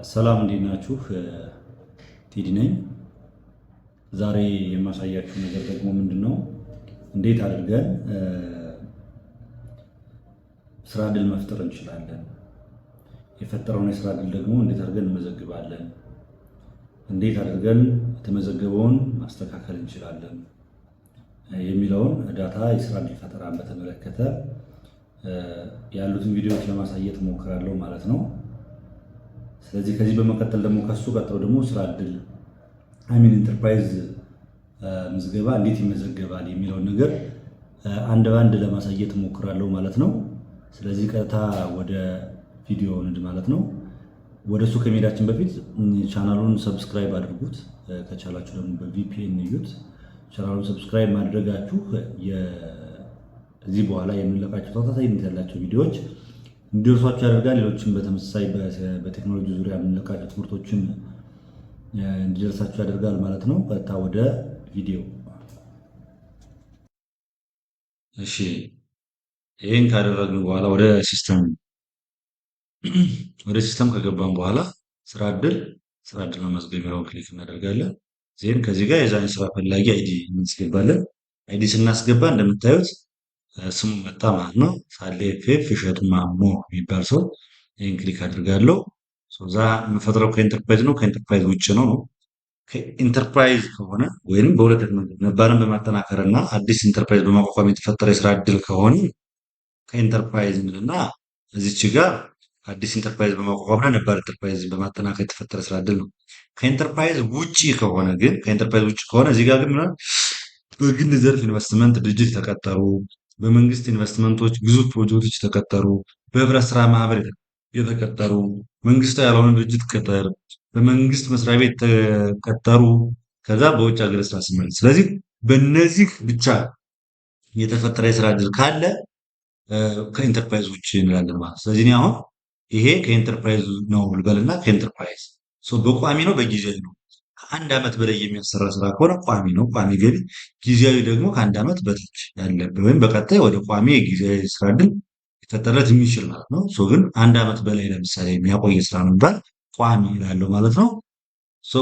ሰላም እንዴት ናችሁ? ቴዲ ነኝ። ዛሬ የማሳያችሁ ነገር ደግሞ ምንድን ነው? እንዴት አድርገን ስራ እድል መፍጠር እንችላለን፣ የፈጠረውን የስራ እድል ደግሞ እንዴት አድርገን እንመዘግባለን፣ እንዴት አድርገን የተመዘገበውን ማስተካከል እንችላለን የሚለውን data የስራ እድል ፈጠራን በተመለከተ ያሉትን ቪዲዮዎች ለማሳየት እሞክራለሁ ማለት ነው። ስለዚህ ከዚህ በመቀጠል ደግሞ ከሱ ቀጥሎ ደግሞ ስራ እድል I mean ኢንተርፕራይዝ ምዝገባ እንዴት ይመዘገባል የሚለውን ነገር አንድ በአንድ ለማሳየት እሞክራለሁ ማለት ነው። ስለዚህ ቀጥታ ወደ ቪዲዮ እንሂድ ማለት ነው። ወደ እሱ ከመሄዳችን በፊት ቻናሉን subscribe አድርጉት፣ ከቻላችሁ ደግሞ በ VPN እዩት። ቻናሉን subscribe ማድረጋችሁ እዚህ በኋላ የምንለቃቸው ተከታታይነት ያላቸው ቪዲዮዎች እንዲደርሷችሁ ያደርጋል። ሌሎችም በተመሳሳይ በቴክኖሎጂ ዙሪያ የምንለቃቸው ትምህርቶችን እንዲደርሳችሁ ያደርጋል ማለት ነው። ቀጥታ ወደ ቪዲዮ። እሺ፣ ይህን ካደረግን በኋላ ወደ system ከገባን በኋላ ስራ እድል መመዝገቢያውን click እናደርጋለን። Then ከዚህ ጋር የዛን ስራ ፈላጊ ID እናስገባለን። ID ስናስገባ እንደምታዩት ስሙ መጣ ማለት ነው። ሳሌ ፌፍ እሸቱ ማሞ የሚባል ሰው ይህን click አድርጋለሁ። እዛ የምፈጥረው ከኢንተርፕራይዝ ነው፣ ከኢንተርፕራይዝ ውጭ ነው ነው። ከኢንተርፕራይዝ ከሆነ ወይም በሁለት መንገድ ነባርን በማጠናከር እና አዲስ ኢንተርፕራይዝ በማቋቋም የተፈጠረ የስራ እድል ከሆነ ከኢንተርፕራይዝ እንልና እዚች ጋር አዲስ ኢንተርፕራይዝ በማቋቋምና ነባር ኢንተርፕራይዝ በማጠናከር የተፈጠረ ስራ እድል ነው። ከኢንተርፕራይዝ ውጪ ከሆነ ግን ከኢንተርፕራይዝ ውጪ ከሆነ እዚህ ጋር ግን በግል ዘርፍ ኢንቨስትመንት ድርጅት የተቀጠሩ፣ በመንግስት ኢንቨስትመንቶች ግዙፍ ፕሮጀክቶች የተቀጠሩ፣ በህብረት ስራ ማህበር የተቀጠሩ፣ መንግስታዊ ያልሆነ ድርጅት ቅጥር፣ በመንግስት መስሪያ ቤት የተቀጠሩ፣ ከዛ በውጭ ሀገር ስራ ስምሪት። ስለዚህ በእነዚህ ብቻ የተፈጠረ የስራ እድል ካለ ከኢንተርፕራይዝ ውጭ እንላለን ማለት። ስለዚህ እኔ አሁን ይሄ ከኢንተርፕራይዝ ነው ልበልና ከኢንተርፕራይዝ በቋሚ ነው በጊዜያዊ ነው። ከአንድ ዓመት በላይ የሚያሰራ ስራ ከሆነ ቋሚ ነው፣ ቋሚ ገቢ። ጊዜያዊ ደግሞ ከአንድ ዓመት በታች ያለ ወይም በቀጣይ ወደ ቋሚ የጊዜያዊ ስራ እድል ሊፈጠርለት የሚችል ማለት ነው። So ግን አንድ ዓመት በላይ ለምሳሌ የሚያቆይ ስራ ነው የሚባል ቋሚ እላለሁ ማለት ነው። So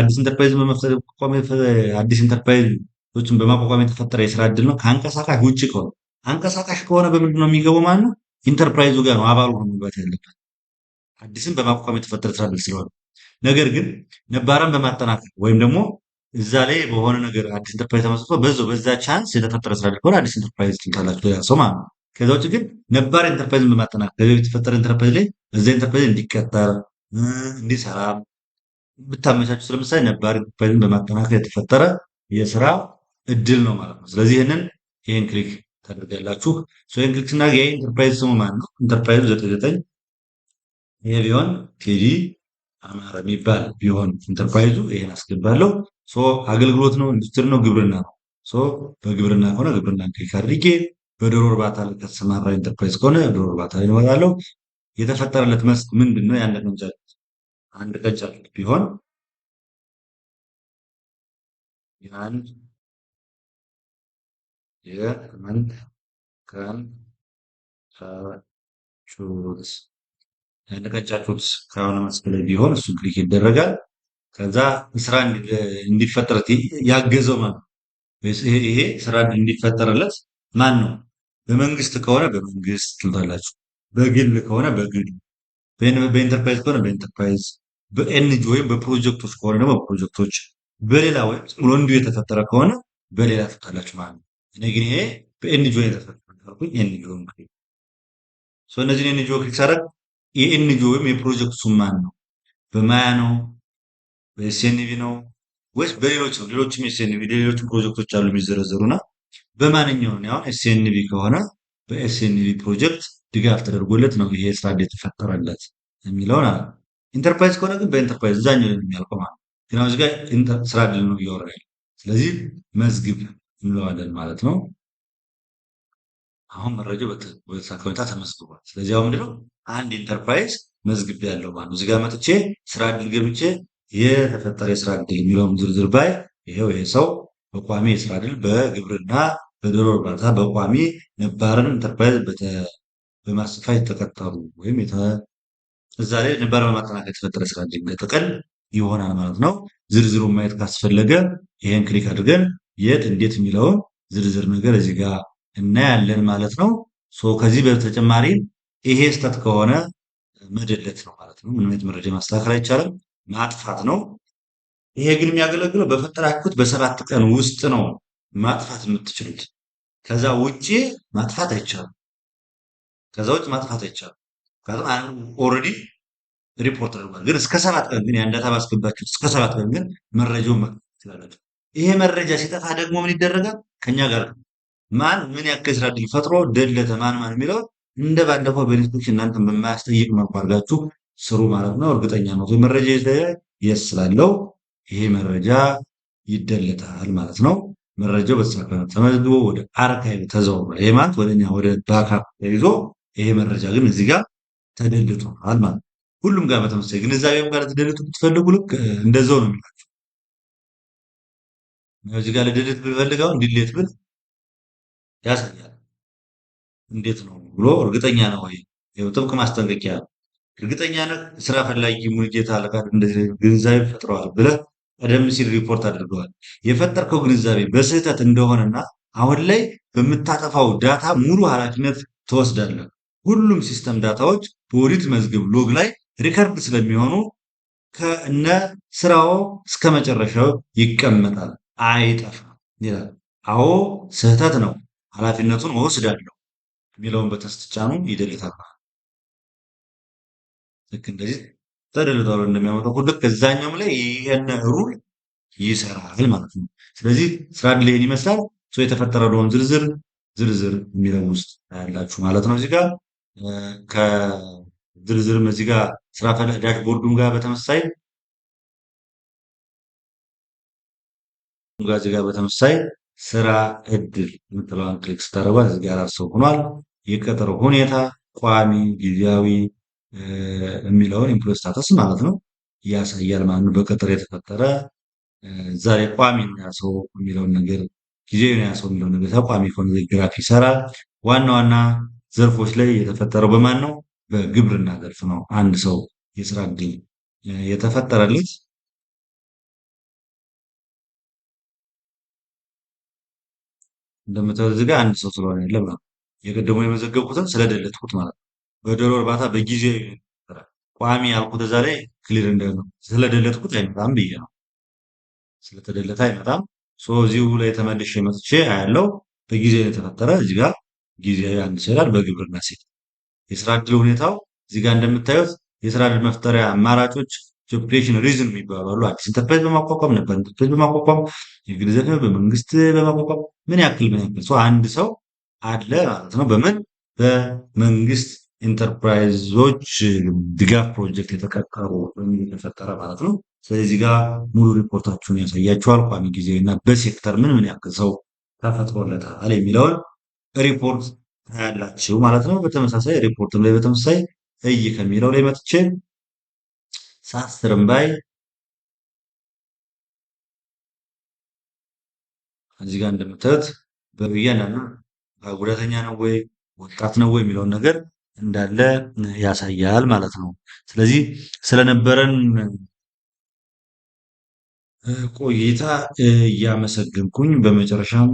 አዲስ ኢንተርፕራይዝ በመፍጠር አዲስ ኢንተርፕራይዞችን በማቋቋም የተፈጠረ የስራ እድል ነው። ከአንቀሳቃሽ ውጭ ከሆነ፣ አንቀሳቃሽ ከሆነ በምንድን ነው የሚገባው ማለት ነው? ኢንተርፕራይዙ ጋር ነው አባሉ ሆኖ መግባት ያለበት አዲስን በማቋቋም የተፈጠረ ስራ እድል ስለሆነ። ነገር ግን ነባራን በማጠናከር ወይም ደግሞ እዛ ላይ በሆነ ነገር አዲስ ኢንተርፕራይዝ ተመስርቶ በዛው በዛ chance የተፈጠረ ስራ እድል ከሆነ አዲስ ኢንተርፕራይዝ ትላላችሁ ሌላ ሰው ማለት ነው። ከዛ ውጭ ግን ነባር ኢንተርፕራይዝን በማጠናከር ከዚህ በፊት የተፈጠረ ኢንተርፕራይዝ ላይ በዛ ኢንተርፕራይዝ እንዲቀጠር እንዲሰራ ብታመቻቹ ለምሳሌ ነባር ኢንተርፕራይዝን በማጠናከር የተፈጠረ የስራ እድል ነው ማለት ነው። ስለዚህ ይህን click ታደርጋላችሁ። ይህን click ስናደርግ የኢንተርፕራይዝ ስሙ ማን ነው? ኢንተርፕራይዙ 99 ይሄ ቢሆን ቴዲ አማረ የሚባል ቢሆን ኢንተርፕራይዙ ይሄን አስገባለሁ። So አገልግሎት ነው፣ ኢንዱስትሪ ነው፣ ግብርና ነው። So በግብርና ከሆነ ግብርና click አድርጌ በዶሮ እርባታ ላይ ከተሰማራ ኢንተርፕራይዝ ከሆነ ዶሮ እርባታ ላይ እመጣለሁ። የተፈጠረለት መስክ ምንድን ነው? የአንድ ቀን ጫጩት፣ አንድ ቀን ጫጩት ቢሆን የአንድ ቀን ጫጩት፣ የአንድ ቀን ጫጩት ከሆነ መስክ ላይ ቢሆን እሱ click ይደረጋል። ከዛ ስራ እንዲፈጠር ያገዘው ማለት ነው። ይሄ ስራ እንዲፈጠርለት ማን ነው? በመንግስት ከሆነ በመንግስት ትሉታላችሁ። በግል ከሆነ በግል፣ በኢንተርፕራይዝ ከሆነ በኢንተርፕራይዝ፣ በ NGO ወይም በፕሮጀክቶች ከሆነ ደግሞ በፕሮጀክቶች፣ በሌላ ወይም ዝም ብሎ እንዲሁ የተፈጠረ ከሆነ በሌላ ትሉታላችሁ ማለት ነው። እኔ ግን ይሄ በ NGO የተፈጠረ ካልኩኝ NGO click። So እነዚህን NGO click ሳደርግ የ NGO ወይም የፕሮጀክቱ ስም ማን ነው? በማያ ነው? በ SNV ነው ወይስ በሌሎች ነው? ሌሎችም SNV ሌሎችም ፕሮጀክቶች አሉ የሚዘረዘሩና በማንኛውም ነው። አሁን SNV ከሆነ በ SNV ፕሮጀክት ድጋፍ ተደርጎለት ነው ይሄ ስራ የተፈጠረለት የሚለውን አለ። ኢንተርፕራይዝ ከሆነ ግን በኢንተርፕራይዝ እዛኛው ላይ ነው የሚያልቀው ማለት ነው። ግን አሁን እዚህ ጋር ስራ እድል ነው እያወራ ያለው። ስለዚህ መዝግብ እንለዋለን ማለት ነው። አሁን መረጃው በተሳካ ሁኔታ ተመዝግቧል። ስለዚህ አሁን ምንድነው አንድ ኢንተርፕራይዝ መዝግብ ያለው ማለት ነው። እዚህ ጋር መጥቼ ስራ እድል ገብቼ የተፈጠረ የስራ እድል የሚለውን ዝርዝር ባይ ይሄው ይሄ ሰው በቋሚ የስራ እድል በግብርና በዶሮ እርባታ በቋሚ ነባርን ኢንተርፕራይዝ በማስፋት የተቀጠሩ ወይም እዛ ላይ ነባር በማጠናከር የተፈጠረ ስራ እድል እንደጥቅል ይሆናል ማለት ነው። ዝርዝሩን ማየት ካስፈለገ ይሄን click አድርገን የት እንዴት የሚለውን ዝርዝር ነገር እዚህ ጋር እናያለን ማለት ነው። So ከዚህ በተጨማሪ ይሄ ስህተት ከሆነ መደለት ነው ማለት ነው። ምንም አይነት መረጃ ማስተካከል አይቻልም፣ ማጥፋት ነው። ይሄ ግን የሚያገለግለው በፈጠራችሁት በ7 ቀን ውስጥ ነው ማጥፋት የምትችሉት። ከዛ ውጪ ማጥፋት አይቻልም። ከዛ ውጭ ማጥፋት አይቻልም። ምክንያቱም already ሪፖርት ተደርጓል። ግን እስከ 7 ቀን ግን ያን data ባስገባችሁት እስከ 7 ቀን ግን መረጃውን መቅረብ ትችላላችሁ። ይሄ መረጃ ሲጠፋ ደግሞ ምን ይደረጋል? ከኛ ጋር ማን ምን ያክል ስራ እድል ፈጥሮ ደለተ ማን ማን የሚለው እንደ ባለፈው በ inspection እናንተን በማያስጠይቅ መልኩ አድርጋችሁ ስሩ ማለት ነው። እርግጠኛ ነው መረጃ yes ስላለው ይሄ መረጃ ይደለታል ማለት ነው። መረጃው በተሳካ ተመዝግቦ ወደ archive ተዘውሯል። ይሄ ማለት ወደኛ ወደ backup ተይዞ ይሄ መረጃ ግን እዚህ ጋር ተደልቷል ማለት ነው። ሁሉም ጋር በተመሳሳይ ግንዛቤም ጋር ተደልቱ ብትፈልጉ ልክ እንደዛው ነው የሚላችሁ። እዚህ ጋር ል delete ብፈልግ አሁን delete ብል ያሳያል። እንዴት ነው ብሎ እርግጠኛ ነው ወይ? ይኸው ጥብቅ ማስጠንቀቂያ ነው። እርግጠኛ ነህ ስራ ፈላጊ ሙሉጌታ አለቃ እንደዚህ ግንዛቤ ፈጥረዋል ብለህ ቀደም ሲል ሪፖርት አድርገዋል። የፈጠርከው ግንዛቤ በስህተት እንደሆነና አሁን ላይ በምታጠፋው data ሙሉ ኃላፊነት ትወስዳለህ። ሁሉም system data ዎች በኦዲት መዝገብ log ላይ record ስለሚሆኑ ከነ ስራው እስከ መጨረሻው ይቀመጣል፣ አይጠፋም ይላል። አዎ ስህተት ነው፣ ኃላፊነቱን እወስዳለሁ የሚለውን button ስትጫኑ ይደልታል። ልክ እንደዚህ ተደልቷል እንደሚያመጣው ሁሉ ከዛኛውም ላይ ይሄን rule ይሰራል ማለት ነው። ስለዚህ ስራ እድል ይሄን ይመስላል። So የተፈጠረውን ዝርዝር ዝርዝር የሚለው ውስጥ ያላችሁ ማለት ነው። እዚህ ጋር ከዝርዝርም እዚህ ጋር ስራ dashboard ኡም ጋር በተመሳሳይ ጋር እዚህ ጋር በተመሳሳይ ስራ እድል የምትለዋን click ስታደርጓት እዚህ ጋር ሰው ሆኗል። የቅጥር ሁኔታ ቋሚ፣ ጊዜያዊ የሚለውን employee status ማለት ነው ያሳያል ማለት ነው። በቅጥር የተፈጠረ ዛሬ ቋሚ ነው ያ ሰው የሚለውን ነገር ጊዜያዊ ነው ያ ሰው የሚለውን ነገር ቋሚ ከሆነ graph ይሰራል። ዋና ዋና ዘርፎች ላይ የተፈጠረው በማን ነው? በግብርና ዘርፍ ነው። አንድ ሰው የስራ እድል የተፈጠረለት እንደምታዩት እዚህ ጋር አንድ ሰው ስለሆነ ያለ ማለት ነው። የቅድሙ የመዘገብኩትን ስለደለትኩት ማለት ነው። በዶሮ እርባታ በጊዜያዊ ቋሚ ያልኩት እዛ ላይ clear እንደሆነ ስለደለትኩት አይመጣም ብዬ ነው። ስለተደለተ አይመጣም። So እዚሁ ላይ ተመልሼ መጥቼ አያለው በጊዜያዊ የተፈጠረ እዚህ ጋር ጊዜያዊ አንድ ሰው ይላል። በግብርና ሴት የስራ እድል ሁኔታው እዚህ ጋር እንደምታዩት የስራ እድል መፍጠሪያ አማራጮች job creation reason የሚባሉ አሉ። አዲስ ኢንተርፕራይዝ በማቋቋም ነበር ኢንተርፕራይዝ በማቋቋም የግል ዘርፍ በመንግስት በማቋቋም ምን ያክል ሰው አንድ ሰው አለ ማለት ነው። በምን በመንግስት ኢንተርፕራይዞች ድጋፍ ፕሮጀክት የተቀጠሩ በሚል የተፈጠረ ማለት ነው። ስለዚህ እዚህ ጋር ሙሉ ሪፖርታችሁን ያሳያችኋል። ቋሚ ጊዜ እና በሴክተር ምን ምን ያክል ሰው ተፈጥሮለታል የሚለውን ሪፖርት ታያላችሁ ማለት ነው። በተመሳሳይ ሪፖርትም ላይ በተመሳሳይ እይ ከሚለው ላይ መጥቼ ሳስርም ባይ እዚህ ጋር እንደምታዩት በእያንዳንዱ ጉዳተኛ ነው ወይ ወጣት ነው ወይ የሚለውን ነገር እንዳለ ያሳያል ማለት ነው። ስለዚህ ስለነበረን ቆይታ እያመሰገንኩኝ በመጨረሻም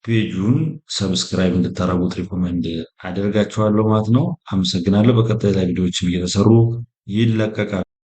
page ኡን subscribe እንድታደርጉት recommend አደርጋችኋለሁ ማለት ነው። አመሰግናለሁ። በቀጣይ ላይ ቪዲዮዎችም እየተሰሩ ይለቀቃል።